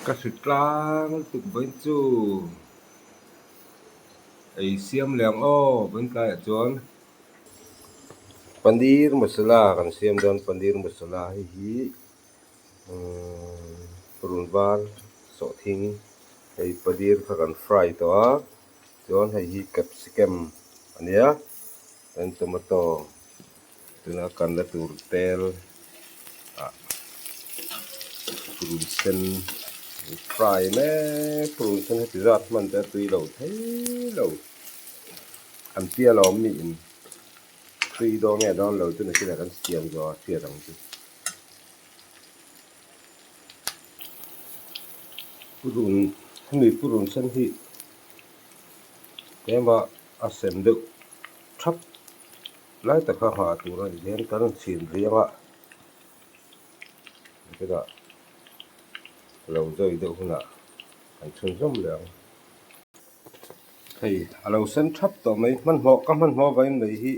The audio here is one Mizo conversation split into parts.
Ka hri tlang lutuk vawiin chu ei siam leh ang aw vawiin tlaiah chuan paneer masala kan siam dawn paneer masala hei hi umm run var sawhthing hei paneer kha kan fry tawh a chuan hei hi capsicum a nia chuan tomato tuna kanna tur tel ah purun sen an fry mek purun sen heti zat hman te a tui lo thei lo an tia lo awm niin tui dawn nge dawn lo chu nakinah kan siam zawh a hriat ang chu purun hemi purun sen hi tlema a sen deuh thap. Lai taka nghah tur a nih hian kan chhin riang a, chutah lo zawi deuh hunah kan chhunzawm leh ang. Hei a lo sen thap tawh mai, hmanhmawh ka hmanhmawh avangin mai hi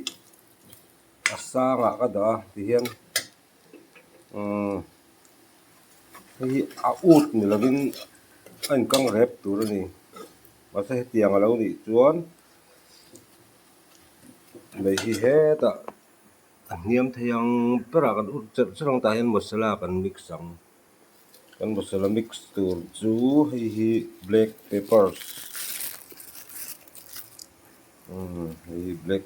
a sangah ka dah a tihian umm hei hi a ut ni lovin a inkang rep tur a ni mahse hetiang a lo nih chuan. Lei hi hetah a hniam thei ang berah kan ur cherh cherh ang tah hian masala kan mix ang kan masala mix tur chu hei hi black peppers umm hei hi black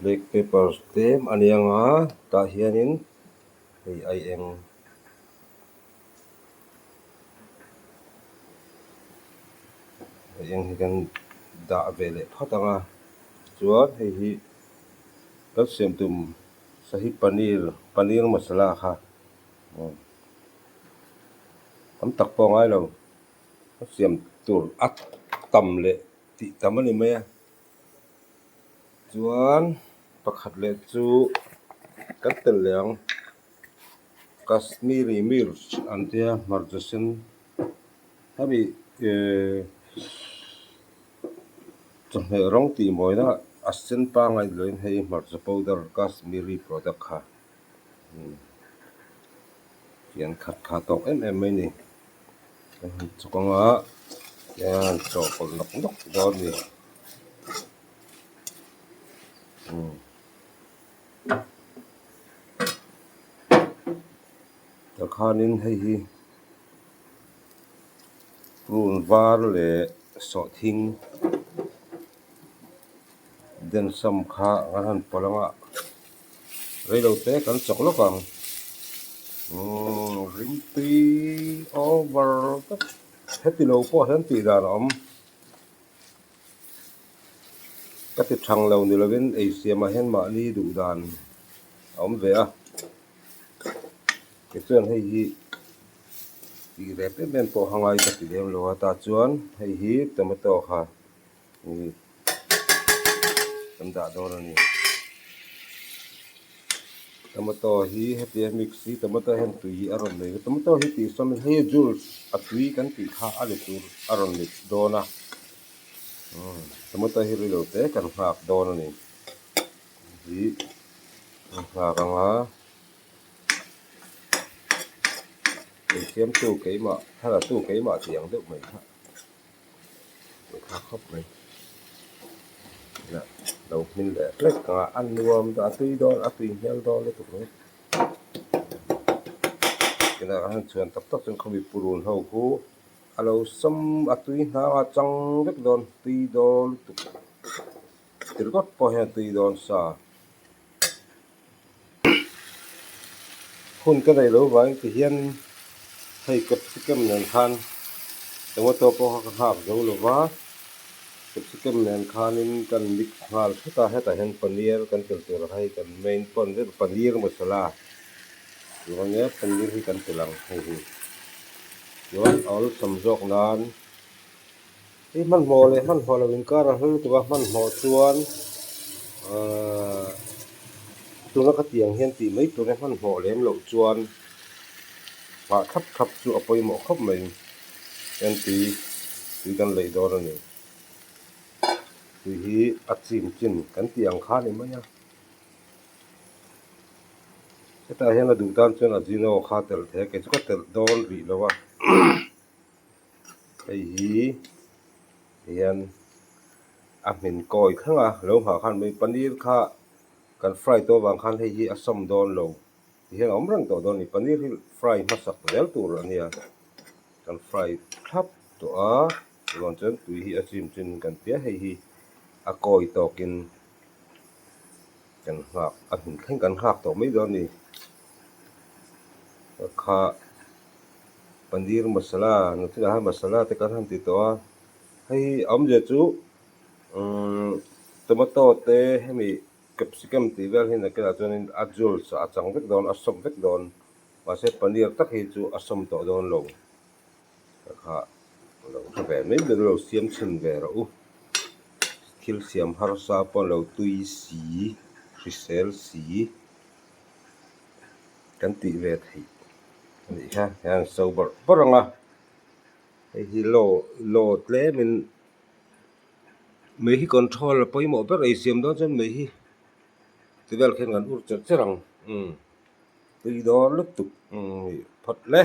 black peppers tlem a ni ang a tah hianin. Hei ai eng ai eng hi kan dah ve leh phawt ang a chuan hei hi kan siam tum sahi paneer paneer masala kha tam tak pawh a ngai lo a siam tur a tam leh tih tam a ni mai a. Chuan pakhat leh chu kan tel leh ang Kashmiri mirch an tia hmarcha sen hemi ehh chawhmeh rawng tih mawina a sen pangngai ni loin hei hmarcha powder Kashmiri product kha fian khat kha tawk em em mai a ni kan han chawk anga hian chawhpawlh nawk nawk dawn a ni. Takhanin hei hi run var leh sawhthing densam kha an han pawlh ang a reilo te kan chawk lawk ang umm rimtui over vek heti lo pawh hian tih dan a awm. Ka ti thang lo ni lovin ei siamah hian mahni duh dan a awm ve a, tichuan hei hi tih rep em em pawh a ngai ka ti lem lo a, tah chuan hei hi tomato kha kan dah dawn a ni. Tomato hi hetia mix hi tomato hian tui hi a rawn nei a, tomato hi tih sawm in hei juice a tui kan tih kha a ni tur a rawn ni dawn a, tomato hi rilo te kan nghak dawn a ni hi kan nghak ang a, insiamtu keimah thlalatu keimah tih ang deuh mai kha. Tha khawp mai lo hmin leh hlek ang a a nuam a tui dawn a tui hmel dawn lutuk mai tunah han chhuan tak tak chuan khawmi purun ho khu a lo sawm a tui hnang a chang vek dawn tui dawn lutuk ringawt pawh hian a tui dawn sa. Hun ka neih loh vangin ti hian hei capsicum nen khan tomato pawh kha ka nghak zo lo va, capsicum nen khanin kan mix nghal thut a, hetah hian paneer kan tel tur a hei kan main pawn ber paneer masala tur ania paneer hi kan tel ang hei hi chuan a awlsam zawk nan. Hei hmanhmawh leh hmanhmawh lo inkar a hlu lutuk a, hmanhmawh chuan ahh tuna ka tih ang hian tih mai tur e hmanhmawh lem loh chuan nghah thlap thlap chu a pawimawh khawp mai hian tui tui kan leih dawn a ni. Tui hi a chim chin kan tih ang kha a ni mai a. Hetah hian a duh tan chuan ajino kha a telh thei a, kei chu ka telh dawn rih lo a. Hei hi hian a hmin kawi thleng a, lo nghah khan mai paneer kha kan fry tawh avang khan hei hi a sawm dawn lo. Tihian a awm reng tawh dawn a ni. Paneer hi fry hmasak zel tur a nia. Kan fry thlap tawh a, chuan chuan tui hi a chim chin kan tia hei hi a kawi tawkin kan nghak a hmun thleng kan nghak tawh mai dawn a ni. Kha paneer masala nakinah hian masala te kan han ti tawh a, hei hi a awmzia chu umm tomato te hemi capsicum tih vel hi nakinah chuanin a juice ah a chang vek dawn a sawp vek dawn. Mahse paneer tak hi chu a sawm tawh dawn lo ka kha lo hre ve mai mai lo siam chhin ve rawh u. Thil siam harsa pawh lo tui si hrisel si kan tih ve theih a nih kha hian so bawrh bawrh ang a hei hi law law tlemin mei hi control a pawimawh ber ei siam dawn chuan mei hi ti vel khian kan ur cherh cherh ang umm. Tui dawn lutuk phawt le.